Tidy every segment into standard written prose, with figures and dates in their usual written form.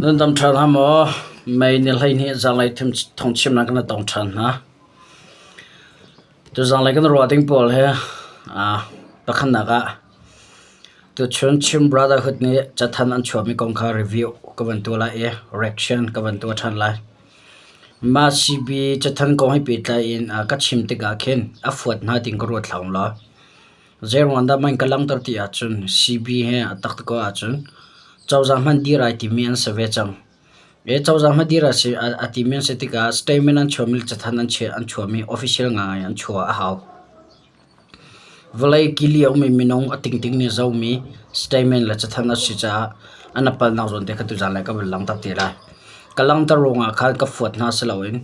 Nan dam ṭhan hna maw? Mei ni 12 zanlei thawngchimnak kan tong ṭhan hna. Tuzanlei kan ruah ding pawl hi pakhatnak ah tuchun Chin Brotherhood nih cathanh an chuahmi kong kha review ka van tuah lai i reaction ka van tuah ṭhan lai. Mah CB cathanh kong he pehtlai in ka chim tikah khin a fuat hna ding ka ruat hlah law. Zeiruang dah man ka langhter ti ahcun CB he a taktak ko ahcun cozah hmanh dir ai timi an si ve cang. E cozah hmanh dir a si a timi an si tikah statement an chuahmi le cathanh an chiah an chuahmi official ngai an chuah a hau. Vawlei kili a ummi minung a tingting nih zohmi statement le cathanh a si caah an a palnak zawn te kha tuzaan le ka van langhter te lai. Ka langhter ruangah khan ka fuat hna si loin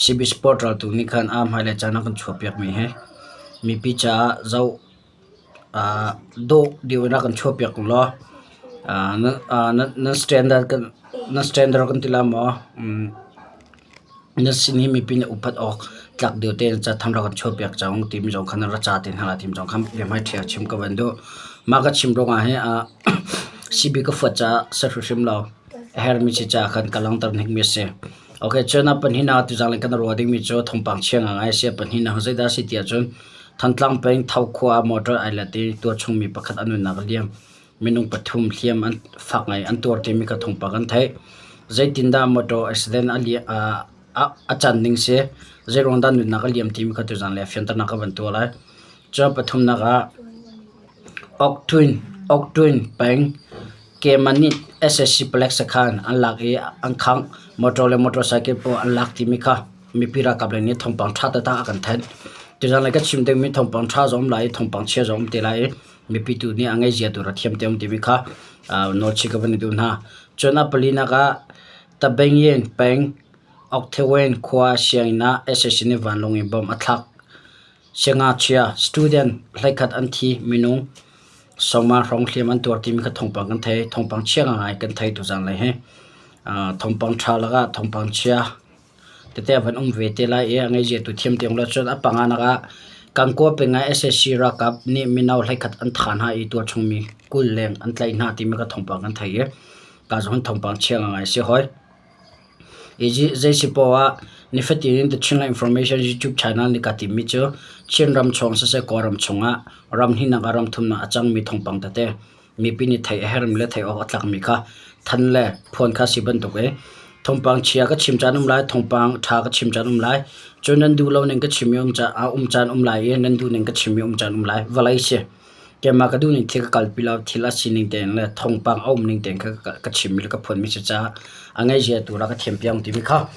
CB Sport raltu nih khan aa hmailei caan a kan chuahpiakmi hi mipi caah zoh dawh deuh in rak kan chuahpiak u law nan standard kan nan standard kan ti lai maw nan sin hi mipi nih upat awk tlak deuh tein cathanh rak kan chuahpiak cang timi zong kha nan ra ca te hna lai timi zong kha biahmai ṭhia chim ka van duh. Mah ka chim ruangah hin CB ka fuat caah si hrimhrim lo. A herhmi si caah khan ka langhter hnikmi a si. Okay, cun a pahnihnak tuzaan kan ruah dingmi cu thawngpang chia ngangai a si. A pahnihnak zeidah a si ti ahcun Thantlang peng Tho khua ah motor ai let i tualchungmi pakhat a nunnak a liam. Minung pathum hliam an fak ngai an tuar timi kha thawngpang kan theih. Zeitindah motor accident a a, a can ning si, zeiruang dah nunnak a liam timi kha tuzaan le fianternak ka van tuah lai. Cun pathumnak ah Oktwin, Oktwin peng Keman nih sac palek sakhan an lak i an khangh. Motor le motorcycle pawl an lak timi kha mipi ralkap lei nih thawngpang ṭha taktak a kan thanh. Tuzaan lei ka chim dingmi thawngpang ṭha zong um lai i thawngpang chia zong um te lai i mipi tu nih a ngaihzia tu rak thiam te um timi kha nawlchih ka van i duh hna. Cun a palinak ah Tabengyin peng Okthewen khua sianginn ah sac nih vanlawng in bomb a thlak. Siangngakchia student hleikhat an thi. Minung sawma hrawng hliam an tuar timi kha thawngpang kan thei. Thawngpang chia ngai kan thei tuzaan lei hi. Thawngpang ṭha lakah thawngpang chia tete a van um ve te lai i a ngeizia tu thiam tiang lo cun a panganak ah Kankaw peng ah sac ralkap nih mino hleikhat an thah hna i tualchungmi 20 leng an tlaih hna timi kha thawngpang kan thei i ka zawn thawngpang chia ngai a si hoi. Zeisipaoh ah nifatin in The Chinland Information YouTube channel nih kaa timmi cu Chinram chung siseh Kawlram chungah ram hnihnak ah ram thumnak a cangmi thawngpang tete mipi nih theih a herhmi le theih awk a tlakmi kha than le phuan kha si bantuk i thawngpang chia ka chim caan um lai, thawngpang ṭha ka chim caan um lai. Cun nan duh lo ning ka chimmi um caan um lai i nan duh ning ka chimmi um caan um lai. Vawlei si. Keimah ka duhning thil ka kalpi lo, thil a sining tein le thawngpang a um ning tein kha ka chimmi le ka phuanmi si caah a ngaihzia tu rak ka thiampiak timi kha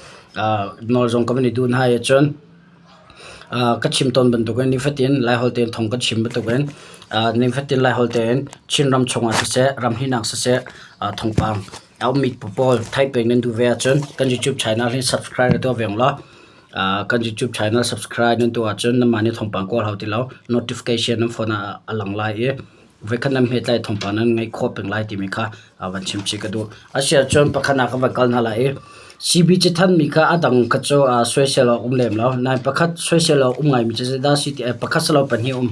nawl zong ka van i duh hna i cun ka chim tawn bantukin nifatin Laiholh tein thawng ka chim bantukin nifatin Laiholh tein Chinram chungah siseh, ram hinak siseh thawngpang a ummi pawl theih peng nan duh ve ahcun kan YouTube channel hi subscribe tuah ve law Kan YouTube channel subscribe nan tuah ahcun nanmah nih thawngpang kawl hau ti lo. Notification nan phone ah a lang lai i voikhat nan hmet lai thawngpang nan ngaih khawh peng lai timi kha van chim chih ka duh. Asiahcun pakhat ah ka van kal hna lai i CB cithanmi kha a dang kha cu soisel awk um lem lo. Nain pakhat soisel awk um ngaimi cu zeidah a si ti pakhat si lo pahnih um.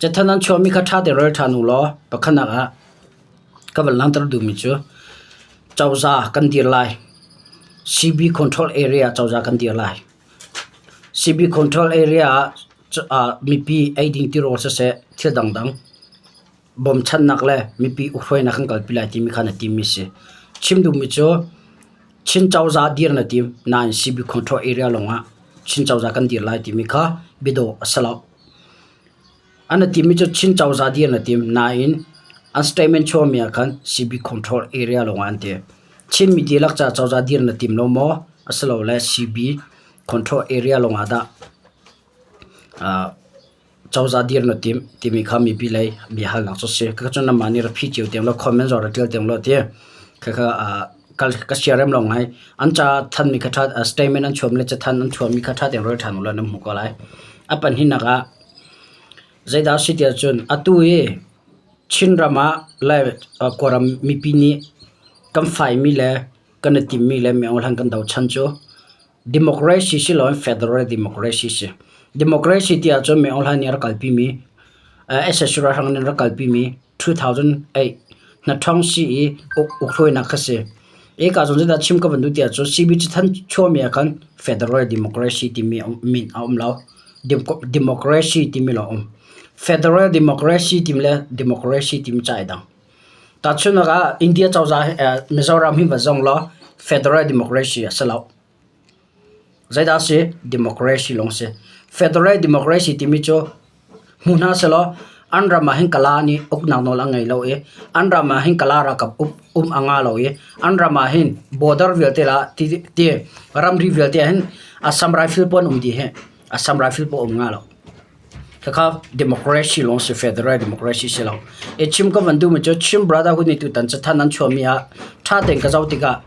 Cathanh an chuahmi kha ṭha tein rel ṭhan u law pakhatnak ah ka van langhter duhmi cu cozah kan dir lai. CB control area cozah kan dir lai. CB control area ah mipi eiding tirawl siseh thil dangdang bawmchanhnak le mipi ukhruainak kan kalpi lai timi kha na timmi si. Chim duhmi cu Chin cozah dir na tim nain CB control area lawngah Chin cozah kan dir lai timi kha biadawh a si lo. An timi cu Chin cozah dir na tim nain an statement chuahmi ah khan CB control area lawngah an ti. Chinmi dihlak caah cozah dir na tim lo maw? Asilole CB control area lawngah dah cozah dir na tim timi kha mipi lei biahalnak cu a si. Khakha cu nangmah nih ra phi cio tiang law comment zong ra ṭial tiang law ti. Khakha ka siarem lo ngai. An ca thanmi kha ṭha statement an chuahmi le cathanh an chuahmi kha ṭha tein rel ṭhan u law nan hmuh ko lai. A pahnihnak ah Zeidah a si tiah cun atu hi Chinram ah le Kawlram mipi nih kan faimi le kan i timmi le miohlan kan dochan cu democracy si loin federal democracy si. Democracy ti ahcun miohlan nih a rak kalpimi sac ralhrang nih an rak kalpimi 2008 hnaṭhawng si i ukhruainak kha si. Eka zawn zeidah chim ka van duh ti ahcun CB cathanh chuahmi ah khan Federal Democracy timi min a um lo. Democracy timi lawng a um. Federal Democracy timi le Democracy timi ca ai dang. Tahchunhnak ah India cozah Mizoram hi va zong law Federal Democracy a si lo. Zeidah a si? Democracy lawng a si. Federal Democracy timi cu hmu hna sehlaw an ram ah hin Kala nih uknak nawl a ngei lo i an ram ah hin Kala ralkap um a ngah lo i an ram ah hin border vialte lah ti ramri vialte ah hin Assam Rifle pawl an um dih hi. Assam Rifle pawl um ngah lo. Khakha democracy lawng si federal democracy si lo. I chim ka van duhmi cu Chin Brotherhood nih tutan cathanh an chuahmi ah ṭha tein ka zoh tikah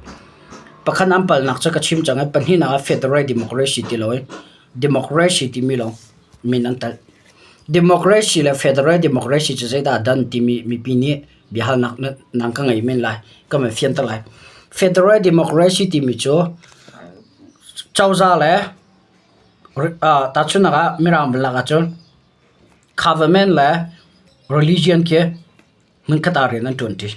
pakhat an palnak cu ka chim cang i pahnihnak ah federal democracy ti lo i democracy timi lawng min an telh. Democracy le federal democracy cu zeidah a dan timi mipi nih biahalnak nan ka ngei men lai, ka van fianter lai. Federal democracy timi cu cozah le tahchunhnak ah Mirang lak ahcun government le religion khi hmunkhat ah rian an ṭuanṭi.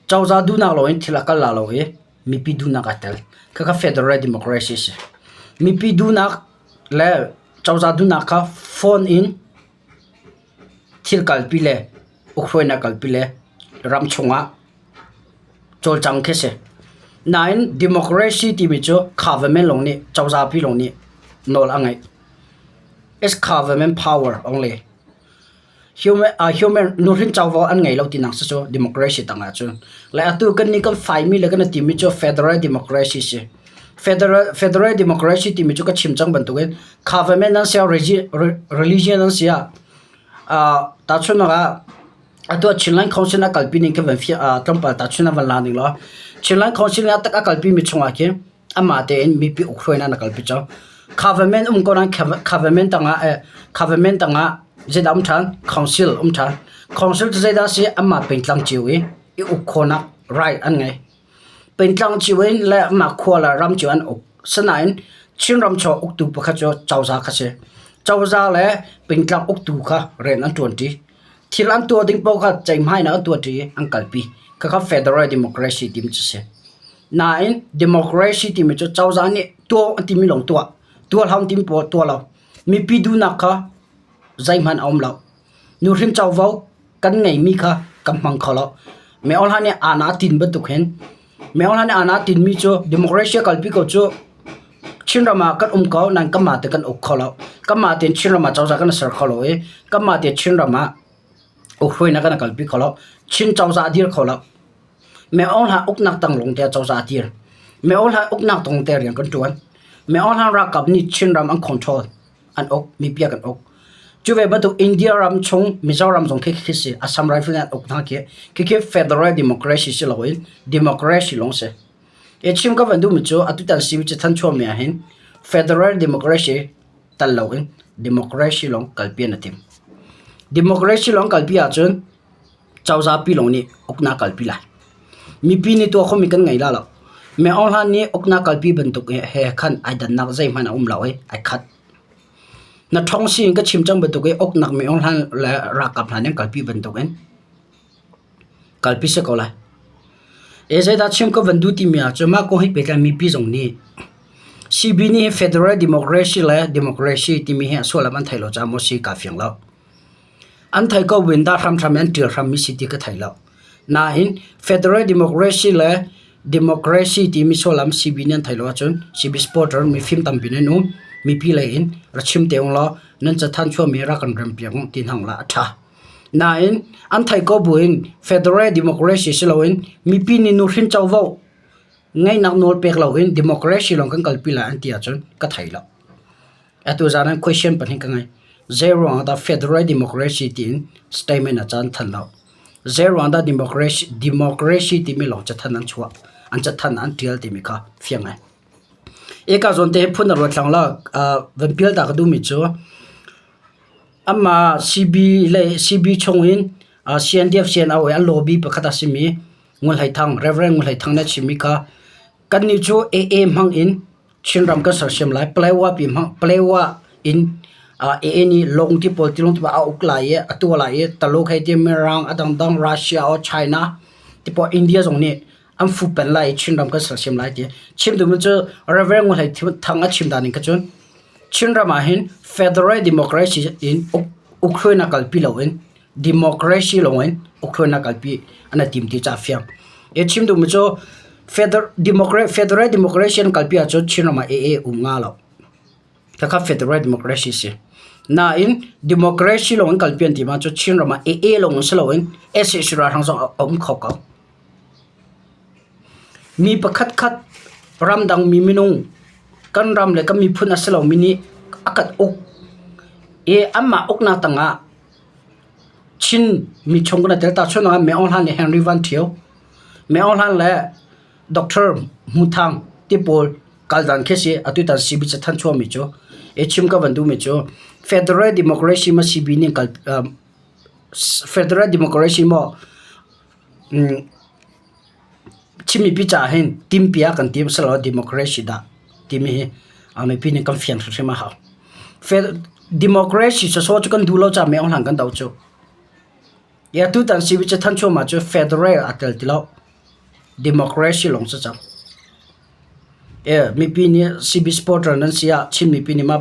Cozah duhnak lawngin thil a kal la lo i mipi duhnak aa tel. Khakha federal democracy a si. Mipi duhnak le cozah duhnak kha phone in thil kalpi le ukhruainak kalpi le ram chungah cawlcang khi si. Nain democracy timi cu government lawng nih cozah pi lawng nih nawl a ngeih. It's government power only. Human, human nuhrin covo an ngei lo tinak si cu democracy tangah cun. Le atu kan nih kan faimi le kan timi cu federal democracy si. Federal, federal democracy timi cu ka chim cang bantukin government an sia religion an sia tahchunhnak ah Atu ah Chinland Council a kalpi ning khi van tlawmpal tahchunh ah van la ning law Chinland Council nih a tak a kalpi mi chungah khin amah tein mipi ukhruainak na kalpi cang. Government um ko nain government tangah government tangah zeidah um ṭhan? Council um ṭhan. Council cu zeidah a si? Amah pengtlang cio i i uk khawhnak right an ngei. Pengtlang cio in le amah khua le ram cio an uk. Sinain Chinram chung uktu pakhat cu cozah kha si. Cozah le pengtlang uktu kha rian an ṭuanṭi. Thil an tuah ding paoh kha ceihmainak an tuahṭi i an kalpi. Khakha federal democracy timi cu a si. Nain democracy timi cu cozah nih tuah an timi lawng tuah. Tuah hlah timi paoh tuah lo. Mipi duhnak kha zeihmanh a um lo. Nuhrin covo kan ngeimi kha kan hmang kho lo. Myohla nih aa tin bantuk hin Myohla nih aa tinmi cu democracy a kalpi ko cu Chinram ah kan um ko nain kanmah te kan uk kho lo. Kanmah tein Chinram ah cozah kan ser kho lo i kanmah tein Chinram ah ukhruainak kan kalpi kho lo. Chin cozah a dir kho lo. Myohla uknak tang lawng te ah cozah a dir. Myohla uknak tang te rian kan ṭuan. Myohla ralkap nih Chinram an control. An uk. Mipi a kan uk. Cu ve bantuk India ram chung Mizoram zong khi khi si. Assam Rifle nih an uk hna khi. Khikhi federal democracy si loin democracy lawng si. I chim ka van duhmi cu atutan CB cithan chuahmi ahhin federal democracy tal loin democracy lawng kalpi an i tim. Democracy lawng kalpi ahcun cozah pi lawng nih uknak kalpi lai. Mipi nih tuah khomi kan ngei la lo. Meohlan nih uknak kalpi bantuk he khan ai dannak zeihmanh a um lo i ai khat. Na ṭhawng si in ka chim cang bantuk i uknak meohlan le ralkap hna nih an kalpi bantuk in kalpi si ko lai. E zeidah chim ka van duh timi ahcun mah kong he pehtlai mipi zong nih CB nih federal democracy le democracy timi hi a sullam an theih lo caah maw si kaa fiang lo. An theih ko buin dah hramhram in an ṭial hrammi si ti ka thei lo. Nain federal democracy le democracy timi sullam CB nih an theih lo ahcun CB supporter mifim tampi nan um. Mipi lei in ra chim te ung law nan cathanh chuahmi rak kan rempiak u ti hna ung la a ṭha. Nain an theih ko buin federal democracy si loin mipi nih nuhrin covo ngeihnak nawl pek loin democracy lawng kan kalpi lai an ti ahcun ka thei lo. Atu zan ah question pahnih ka ngei. Zeiruang ah dah federal democracy tiin statement a caan than lo? Zeiruang dah democracy democracy timi lawng cathanh an chuah? An cathanh an ṭial timi kha fiang ngai. Eka zawn te hi phun a ruat hlang lo. Van pial ta ka duhmi cu Amah CB le CB chungin CNDF CNO i a lobby pakhat a simi Ngun Hlei Thang, Rev. Ngun Hlei Thang nih a chimmi kha kannih cu AA hmang in Chinram kan sersiam lai. Palawa pi hmang Palawa in AA nih lawng ti pawl tilawng ti pawl a uk lai i a tuah lai i Taluk hei ti Mirang a dangdang Russia or China ti pawl India zong nih An fu pen lai i Chinram kan sersiam lai ti. Chim duhmi cu Reverend Ngun Hlei Thang a chim dan in kha cun Chinram ah hin federal democracy in ukhruainak kalpi loin democracy lawngin ukhruainak kalpi an i tim ti ca fiang. I chim duhmi cu federal democracy an kalpi ahcun Chinram ah AA um nga lo. Khakha federal democracy si. Nain democracy lawng in kalpi an ti ma cu Chinram ah AA lawng in si loin sac ralhrang zong a um kho ko. Mi pakhatkhat ramdang mi minung kan ram le kan miphun a si lomi nih a kan uk i anmah uknak tangah Chin mi chung kan i tel. Tahchunhnak ah Myo Aung Hlaing le Henry Van Ṭhio, Myo Aung Hlaing le Doctor Hmu Thang ti pawl kaldan khi si. Atutan CB cathanh chuahmi cu i chim ka van duhmi cu Federal Democracy ma CB nih kal Federal Democracy maw Chin mipi caah hin timpi ah kan tim silo democracy dah timi hi mipi nih kan fian hrimhrim a hau. Democracy sawsawh cu kan duh lo caah mei hlan kan doh cu. Ya tutan CB cu thanchuam ah cu federal a tel ti lo. Democracy lawng si cang. Mipi nih CB supporter nan si ah Chin mipi nih mah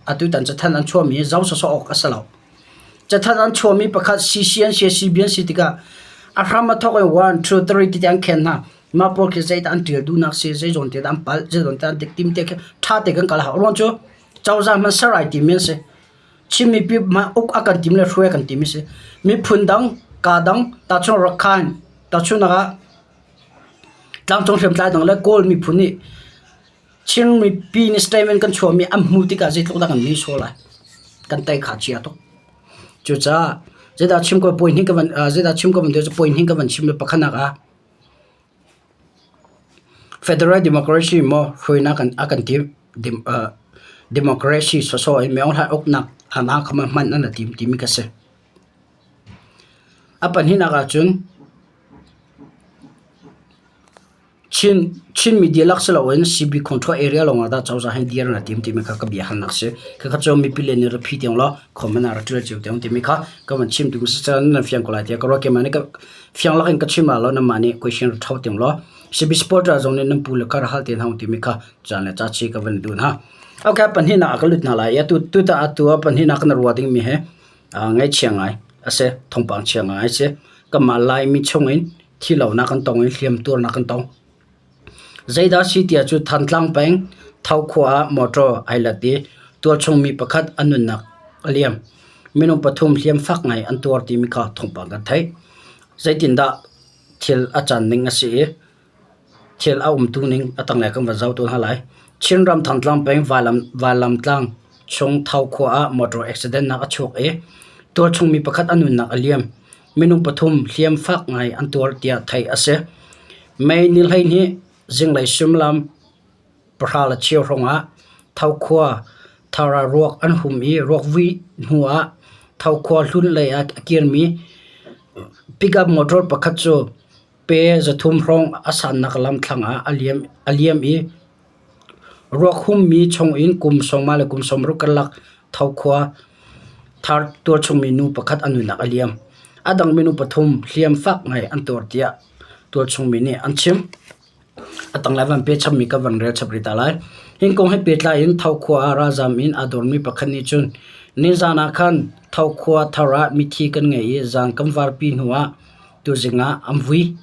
atutan cathanh an chuahmi hi zoh sawsawh awk a si lo. Cathanh an chuahmi pakhat CC an si CB an si tikah a hram a thawk in one, two, three ti an khen hna. Mah pawl khi zeidah an ṭial duhnak si, zei zawn te dah an palh, zei zawn te an dik tim te khi ṭha te kan kal a hau. Ruang cu cozah hmanh ser ai timi an si. Chin mipi hmanh uk a kan tim le hruai a kan timi si. Miphun dang, kaa dang, tahchun Rakhine, tahchunhnak ah Tlangcung hriamtlai dang le Kawl miphun nih Chin mipi nih statement kan chuahmi an hmuh tikah zeitluk dah kan ni sual lai. Kan tei kha chia tuk. Cucaah zeidah chim ko point hi ka van zeidah chim ko van ti point hi ka van chim le pakhatnak ah Federal Democracy maw hruainak kan a kan tim democracy sawsawh in Myo Hlaing uknak hama kha hman an tim timi ka si. A pahnihnak ahcun Chin mi dihlak si loin CB control area lawngah dah cozah hi dir na tim timi kha ka bia halnak si. Khakha cu mipi le nih ra phi tiang law comment ah ra ṭial cio tiang timi kha ka van chim duhmi si caah nan fiang ko lai tiah ka ruah. Keimah nih ka fiang lak in ka chim ah law nanmah nih question ra ṭho tiang law CB supporter zong nih nan pu le kha ra hal te hna timi kha caan le ca chi ka van duh hna. Okay, pahnihnak ah ka lut hna lai. Atu tutan atu ah pahnihnak kan ruah dingmi hi ngaihchia ngai a si, thawngpang chia ngai a si. Kanmah Laimi chungin thilonak kan tong i hliamtuarnak kan tong. Zeidah si tiah cu Thantlang peng Tho khua ah motor ai lat i tualchung mi pakhat a nunnak a liam. Minung pathum hliam fak ngai an tuar timi kha thawngpang kan theih. Zeitindah thil a can ning a si i Thil a umtu ning a tanglei kan van zoh tawn hna lai. Chinram Thantlang peng Vailamtlang chung Tho khua ah motor accident nak a chuak i tualchung mi pakhat a nunnak a liam. Minung pathum hliam fak ngai an tuar tiah theih a si. May ni 12 zinglei suimilam 10:15 hrawng ah Tho khua thar ah ruak an hum i ruakvui hnu ah Tho khua hlun lei ah a kirmi pickup motor pakhat cu Pe 300 hrawng a sannak lamthlang ah a liam i ruak hummi chungin kum 50 le kum 60 karlak Thokhua thar tualchungmi nu pakhat a nunnak a liam. A dang minung pathum hliam fak ngai an tuar tiah tualchungmi nih an chim. A tanglei van pechammi ka van rel chap rih ta lai. Hi kong he pehtlai in Thokhua ah ralzaam in aa dormi pakhat nih cun nizan ah khan Thokhua thar ah mithi kan ngei i zan kan varpi hnu ah Tuzing ah an vui.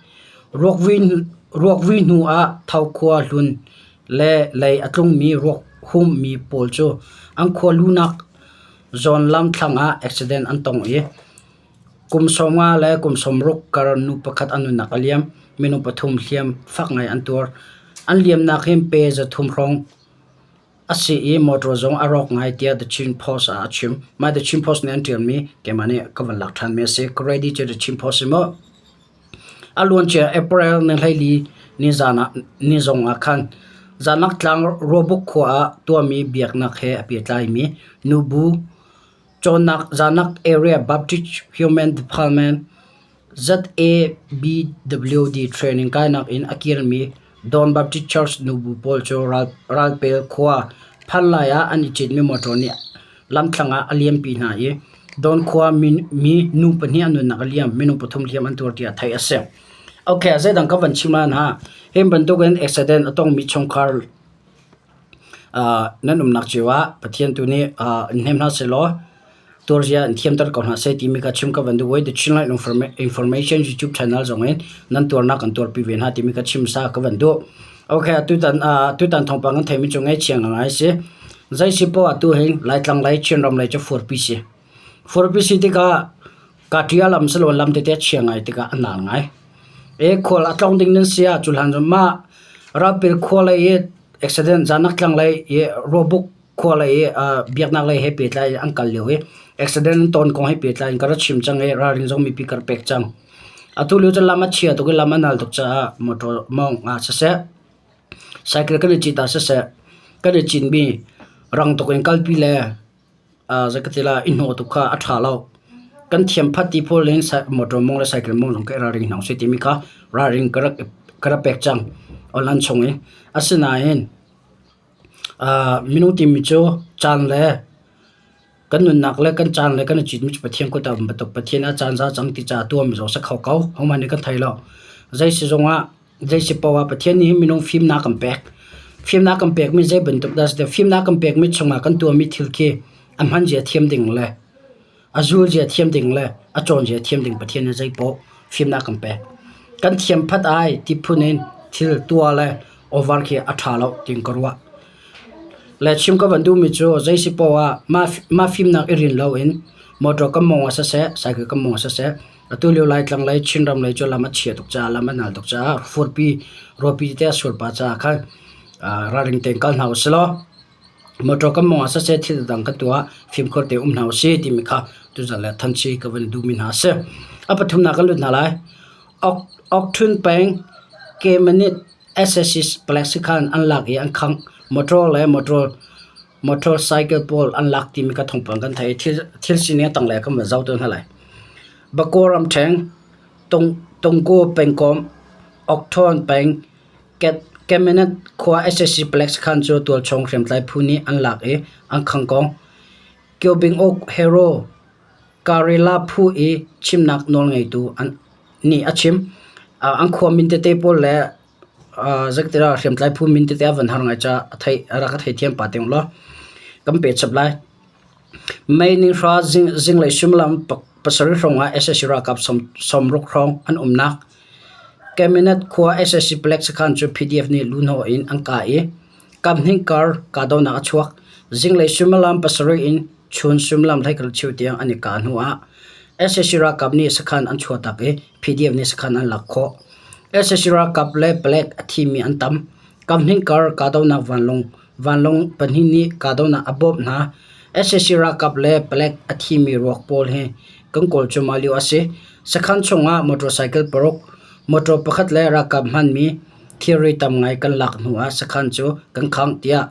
Ruakvui hnu ah Tho khua hlun le lei a tlungmi ruak hummi pawl cu an khua lunak zawn lamthlang ah accident an tong i kum 50 le kum 60 kar nu pakhat a nunnak a liam. Minung pathum hliam fak ngai an tuar. An liamnak hi pe 300 hrawng A si i motor zong a rawk ngai tiah The Chin Post ah a chim. Mah The Chin Post nih an ṭialmi keimah nih ka van lak ṭhanmi a si. Ka ready cu The Chin Post si mu. A luancia April ni 14 ni zan ah ni zong ah khan Zanak tlang Ruabuk khua ah tuahmi biaknak he a pehtlaimi nubu cawnnak Zanak Area Baptist Human Department ZABWD training kainak in a kirmi Dawn Baptist Church nubu pawl cu Ralpel khua phan lai ah an i citmi motor nih lamthlang ah a liampi hna i Dawn khua mi nu pahnih an nunnak a liam, minung pathum hliam an tuar tiah theih a si. Okay, zeidang ka van chim ah na hi bantukin accident a tongmi chungkhar nan umnak cio ah Pathian tu nih in hnem hna sehlaw tuarzia in thiamter ko hna seh timi kha chim ka van duh. The Chinland Information YouTube channel zong in nan tuarnak kan tuarpi ve hna timi kha chim sa ka van duh. Okay, tutan tutan thawngpang kan theimi cu ngaihchia ngai si. Zei si poah atu hin Laitlang lei Chinram lei cu furpi si. Furpi si tikah ka ṭial lam si lo lam tete a chia ngai tikah a nal ngai. E khual a tlong ding nan si ah cu hlan cu mah ralpil khua lei i accident zanak tlang lei i rawbuk khua lei i biaknak lei he pehtlai in an kal lio i accident an ton kong he pehtlai in ka ra chim cang i ralrin zong mipi ka ra pek cang. Atu lio cu lam a chia tuk i lam a nal tuk caah motor mawng ah siseh cycle kan i cit ah siseh kan i cinmi rang tuk in kalpi le zei ka ti lai i hnawh tuk kha a ṭha lo. Kan thiam phat ti pawl in motor mawng le cycle mawng zong ka i ralring hna usih timi kha ralring ka rak pek cang online chung i. Asinain minung timi cu caan le kan nunnak le kan caan le kan i citmi cu Pathian kut ah a um bantuk Pathian ah caan za cang ti caah tuahmi zong a si kho ko. Hohmanh nih kan thei lo. Zei si zongah Zei si paoh ah Pathian nih minung fimnak kan pek. Fimnak kan pekmi zei bantuk dah a si tiah fimnak kan pekmi chungah kan tuahmi thil khi a hman zia thiam ding le a zul zia thiam ding le a cawn zia thiam ding Pathian nih zei paoh fimnak kan pek. Kan thiam phat ai ti phun in thil tuah le over khi a ṭha lo tiin ka ruah. Le chim ka van duhmi cu zei si paoh ah mah fimnak i rin loin motor kan mawng ah siseh, cycle kan mawng ah siseh Atu lio Laitlang lei Chinram lei cu lam a chia tuk caah lam a nal tuk caah furpi ruahpi te a sualpah caah khan ralring tein kal hna usih law motor kan mawng ah siseh thil dang kan tuah fimkhur tein um hna usih timi kha tuzan le thanchi ka van duhmi hna a si. A pathumnak kan lut hna lai. Okthun peng Kemanit SAC palek sakhan an lak i an khangh. Motor le motor motorcycle pawl an lak timi kha thawngpang kan theih i thil sining a tanglei ah kan van zoh tawn hna lai. Bakaw ramṭheng, Tungku pengkomh, Okthawn peng, Kemenat khua sac palek sakhan cu tualchung hriamtlai phu nih an lak i an khangh ko. Kyobinguk hero Karela phu i chimnak nawlngeitu nih a chim. An khua min tete pawl le Zeitilah hriamtlai phu min tete a van har ngai caah a rak ka theithiam pah te law kan pe chap lai. May ni hra zinglei suimilam pasarih hrawng ah sac ralkap sawmruk hrawng an umnak Cabinet khua sac palek sakhan cu PDF nih luhhnawh in an kah i kaphnih kar kahdohnak a chuak. Zinglei suimilam pasarih in chun suimilam hleikhat cheu tiang an i kah hnu ah sac ralkap nih sakhan an chuahtak i PDF nih sakhan an lak khawh. Sac ralkap le palek a thimi an tam. Kaphnih kar kahdohnak vanlawng pahnih nih kahdohnak a bawmh hna. Sac ralkap le palek a thimi ruak pawl hi kan kawl cuahmah lio a si. Sakhan chungah motorcycle paruk, motor pakhat le ralkap hmanmi thilri tam ngai kan lak hnu ah sakhan cu kan khangh tiah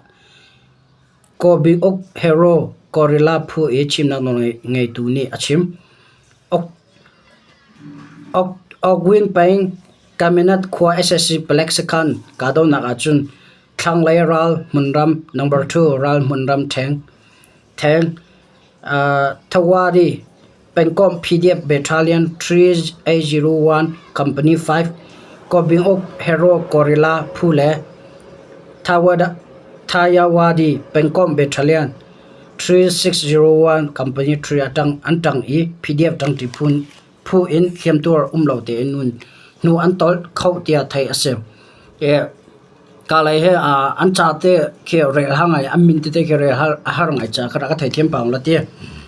Kawbiuk Hero Gorilla phu i chimnak nawlngeitu nih a chim. Ogwin peng Kamenat khua sac palek sakhan kahdohnak ahcun thlanglei ral hmunram No. 2 ral hmunram ṭheng Thawari pengkomh PDF Battalion 3801 Company 5 Kawbinguk Hero Gorilla phu le Thayawadi pengkomh Battalion 3601 Company 3 an ṭang i PDF ṭangṭi phu in hliamtuar um lo tein hnu an tolh kho tiah theih a si. Kalay he an ca te khi rel har ngai an min tete khi rel a har ngai caah ka rak ka theithiam pah la ti.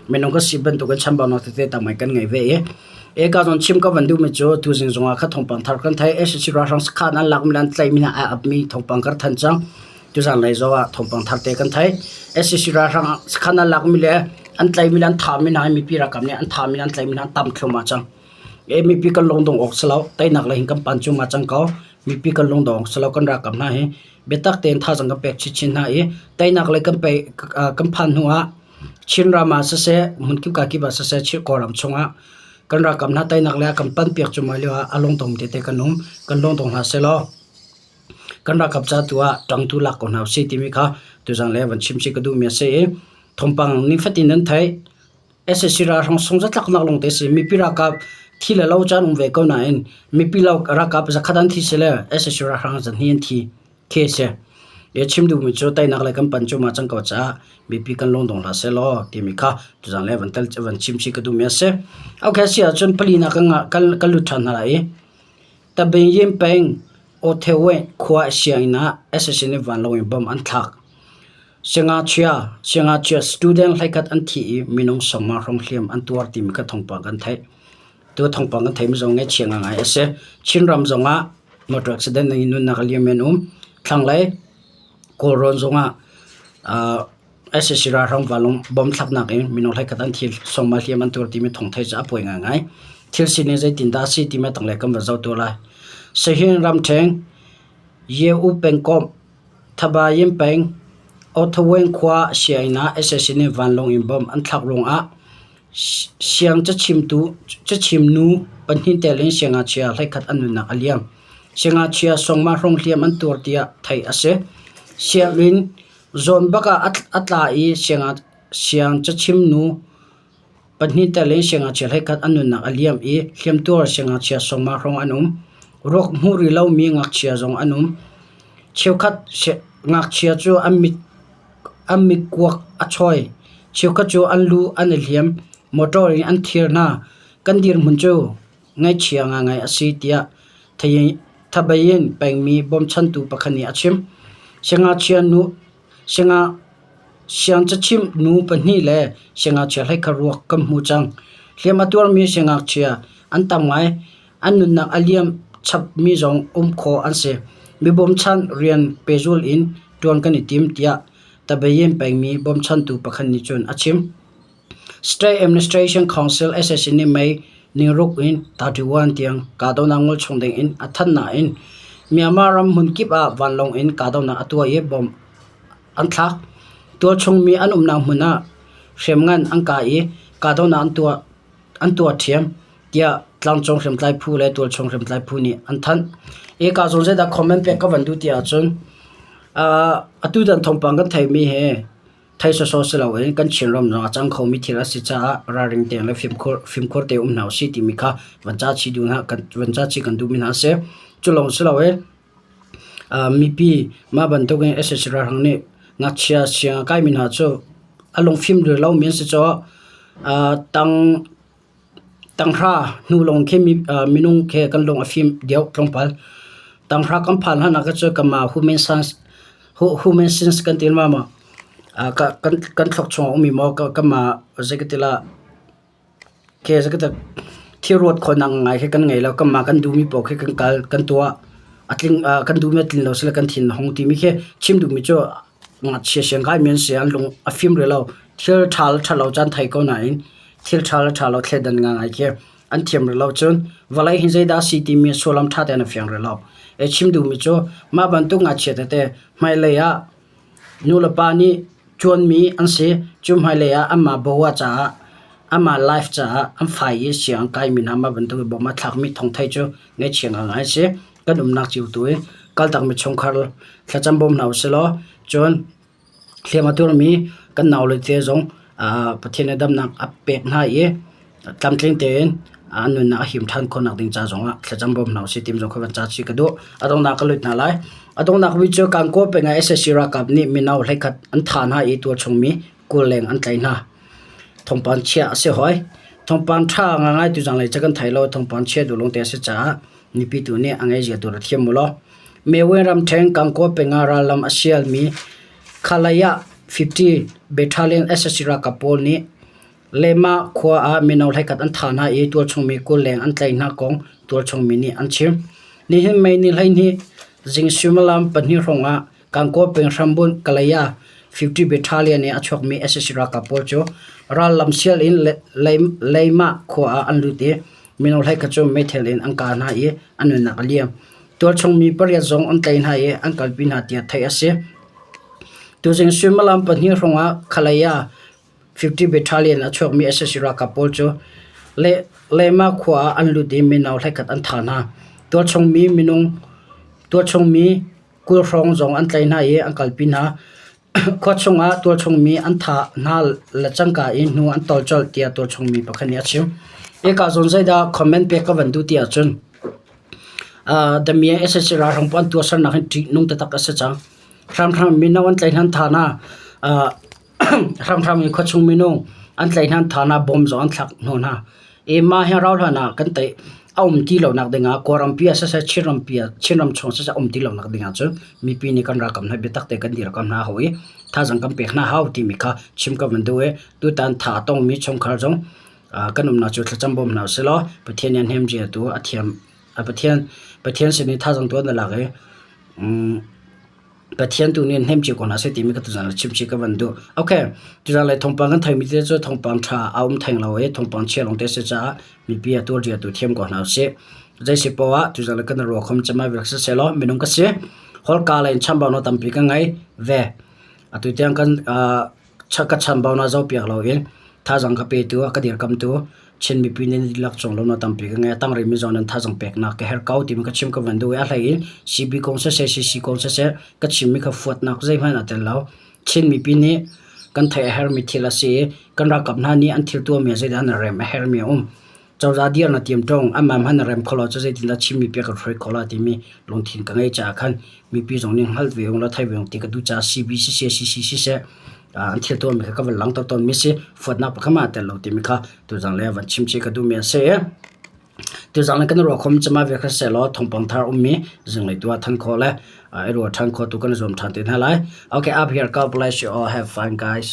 Minung ka si bantuk in chambaunak tete tam ngai kan ngei ve i eka zawn chim ka van duhmi cu tuzing zongah kha thawngpang thar kan thei sac ralhrang sakhan an lakmi le an tlaihmi hna ai apmi thawngpang ka rak thanh cang. Tuzan lei zongah thawngpang thar te kan thei. Sac ralhrang sakhan an lakmi le an tlaihmi le an thahmi hna hi mipi ralkap nih an thahmi le an tlaihmi hna an tam thluahmah cang. Mipi kan lungdong awk si lo. Teinak lei hin kan pan cuahmah cang ko. Mipi kan lungdong awk si lo. Kan ralkap hna hi biatak tein thazaang kan pek chinchin hna i teinak lei kan pe kan phan hnu ah Chinram ah siseh, hmunkip kakip ah siseh, Kawlram chungah kan ralkap hna teinak lei ah kan pan piak cuahmah lio ah a lungdong tete kan um. Kan lungdong hna sehlaw kan ralkap ca tu ah ṭangtu lak ko hna usih timi kha tuzan lei ah van chim chih ka duhmi a si i thawngpang nifatin nan theih. Sac ralhrang sungzatlaknak lawngte a si. Mipi ralkap Thi le lo caan um ve ko nain mipi lo ralkap zakhat an thi sile sac ralhrang zahnih an thi khi a si. I chim duhmi cu teinak lei kan pan cuahmah cang ko caah mipi kan lungdong hlah sehlaw timi kha tuzaan le van tel van chim chih ka duhmi a si. Okay, si ahcun palinak kan kan kan lut ṭhan hna lai i Tabeyin peng Awtheweh khua sianginn ah sac nih vanlawng in bomb an thlak. Siangngakchia siangngakchia student hleikhat an thi i minung sawmnga hrawng hliam an tuar timi kha thawngpang kan theih. Tu thawngpang kan theihmi zong ngaihchia ngaingai a si. Chinram zongah motor accident in nunnak a liammi an um. Thlanglei Kawlrawn zongah sac ralhrang vanlawng bomb thlaknak in minung hleikhat an thi, sawmnga hliam an tuar timi thawng theih cu a pawi ngaingai. Thil sining zeitindah a si timi a tanglei kan van zoh tuah lai. Sahin ramṭheng Ye-U pengkomh Thabayin peng Othaweng khua sianginn ah sac nih vanlawng in bomb an thlak ruangah siang cachimnu pahnih tel in siangngakchia hleikhat an nunnak a liam. Siangngakchia sawngmah hrawng hliam an tuar tiah theih a si. Sianginn zawn bak ah a tla i siang cachimnu Pahnih tel in siangngakchia hleikhat an nunnak a liam i hliamtuar siangngakchia sawmnga hrawng an um. Ruak hmuh rih lomi ngakchia zong an um. Cheukhat ngakchia cu an mitkuak a chawi. Cheukhat cu an lu an i hliam. Motor in an thir hna. Kan dirhmun cu ngaihchia ngaingai a si tiah Thabayin pengmi bawmchantu pakhat nih a chim. Siangngakchia nu Siangcachimh nu pahnih le siangngakchia hleikhat ruak kan hmu cang. Hliam a tuarmi siangngakchia an tam ngai. An nunnak a liam chapmi zong um khawh an si. Mi bawmchan rian pehzul in ṭuan kan i tim tiah Tabayin pengmi bawmchantu pakhat nih cun a chim. State Administration Council SAC nih May ningruk in 31 tiang kahdohnak ngol chung ding in a thanh nain Myanmar ram hmunkip ah vanlawng in kahdohnak a tuah i bomb an thlak. Tualchung mi an umnak hmun ah hriamngan an kah i kahdohnak an tuah ṭhiam tiah tlangcung hriamtlai phu le tualchung hriamtlai phu nih an thanh. Hi ka zawn zeidah comment pek ka van duh ti ahcun atu tan thawngpang kan theihmi hi Thei sawsawh si loin kan Chinram zong a cang khomi thil a si caah ralring tein le fimkhur tein um hna usih timi kha van ca chih duh hna van ca chih kan duhmi hna a si. Cu lawng si loin mipi mah bantukin sac ralhrang nih ngakchia siang a kaimi hna cu a lungfim rih lomi an si caah tang Tanghra hnu lawng khi minung khi kan lung a fim deuh tlawmpal. Tanghra kan phan hlan ah cun kanmah human science human science kan ti ma maw kan thluak chung a ummi maw kanmah zei ka ti lah khi zei ka ti thil ruat khawhnak ngai khi kan ngei lo. Kanmah kan duhmi paoh khi kan kal kan tuah. A tling kan duhmi a tlin lo sile kan thin a hung timi khi chim duhmi cu ngakchia siangkai mi an si. An lung a fim rih lo. Thil ṭha le ṭha lo cu an thei ko nain thil ṭha le ṭha lo thleidan ngaingai khi an thiam rih lo cun vawlei hi zeidah a si timi sullam ṭha tein a fiang rih lo. Chim duhmi cu mah bantuk ngakchia tete hmailei ah nulepa nih ṭuanmi an si. Cu hmailei ah anmah boa caah anmah life caah an fai i siang an kaimi hna mah bantuk i bawm a thlakmi thawngthei cu ngaihchia ngaingai a si. Kan umnak cio tu i kaltakmi chungkhar thlacam bawm hna usih law cun Hliam a tuarmi kan naule te zong Pathian nih damnak a pek hna i tlamtling tein an nunnak a him ṭhan khawhnak ding ca zongah thlacam bawm hna usih timi zong kha van ca chih ka duh. A donghnak ka lut hna lai. A donghnak bik cu Kankaw peng ah sac ralkap nih mino hleikhat an thah hna i tualchung mi 20 leng an tlaih hna. Thawngpang chia a si hoi. Thawngpang ṭha ngaingai tuzang lei ca kan thei lo. Thawngpang chia duh lawngte a si caah mipi tu nih a ngeizia tu ra thiam u law. Mewin ramṭhen Kankaw peng ah rallam a sialmi Khalaya 50 Battalion sac ralkap pawl nih Lehmah khua ah mino hleikhat an thah hna i tualchung mi 20 leng an tlaih hna kong tualchung mi nih an chim. Nihin May ni 12 zing suimilam pahnih hrawng ah Kankaw peng hrambunh Kalaya 50 Battalion in a chuakmi sac ralkap pawl cu rallam sial in Leimah khua ah an lut i mino hleikhat cu meithal in an kah hna i an nunnak a liam. Tualchung mi pariat zong an tlaih hna i an kalpi hna tiah theih a si. Tuzing suimilam pahnih hrawngah Khalaya 50 Battalion a chuakmi sac ralkap pawl cu Lehma khua ah an lut i mino hleikhat an thah hna. Tualchung mi minung tualchung mi 20 hrawng zong an tlaih hna i an kalpi hna. Khua chungah tualchung mi an thah hna le cangka in hnu an tawl colh tiah tualchung mi pakhat nih a chim. Eka zawn zeidah comment pek ka van duh ti ahcun Damia SSC ralhrang pawl an tuahsernak hi ṭihnung taktak a si cang. Hramhram mino an tlaih hnan than ah hramhram in khuachung minung an tlaih hnan than ah bom zong an thlak hnu hna. I mah hi rauhhlan ah kan tei a um ti lonak ding ah Kawlrampi ah siseh Chinrampi ah Chinram chung siseh a um ti lonak ding ah cun mipi nih kan ralkap hna biatak tein kan dirkamh hna hau i thazaang kan pek hna hau timi kha chim ka van duh i tutan tha a tongmi chungkhar zong kan umnak cu thlacam bawm hna usih law Pathian nih a hnem cia tu a thiam Pathian Pathian sin i thazaang tu an lak i Pathian tu nih hnem cio ko hna seh timi ka tuzaan le chimchih ka van duh. Okay, tuzaan le thawngpang kan theimi te cu thawngpang ṭha a um theng lo i thawngpang chia lawng te si caah mipi a tuar tu thiam ko hna usih. Zei si poah ah tuzaan le kan ruah khom cemai vek siseh law minung ka si. Holka le in chambau no tampi ka ngei ve. Atu tiang kan ka chambaunak zohpiak loin thazaang ka petu, a ka dirkamtu Chin mipi nih nan dihlak cung lawmhnak tampi ka ngei. A tang rihmi zong nan thazaang peknak ka herh ko timi ka chim ka van duh i a hlei in CB kong siseh, CC kong siseh ka chimmi kha fuatnak zeihmanh aa tel lo. Chin mipi nih kan theih a herhmi thil a si i kan ralkap hna nih an thil tuahmi ah zeidah an rem a herhmi a um. Cozah dir na tiam ṭung, amah hmanh na rem kho lo cu zeitindah Chin mipi a kan hruai khawh lai timi lungthin ka ngei caah khan mipi zong nih hngalh ve ung law thei ve ung ti ka duh caah CB siseh, CC siseh an thil tuahmi kha ka van langhter tawnmi si. Fuatnak pakhat hmanh aa tel lo timi kha tuzang le van chim chih ka duhmi a si. Tuzang le kan i ruah khawhmi cu mah vial kha seh law thawngpang thar ummi zinglei tu ah than khawh le i ruah ṭhan khawh tu kan i zuam ṭhan te hna lai. Okay, up here, God bless you all. Have fun, guys.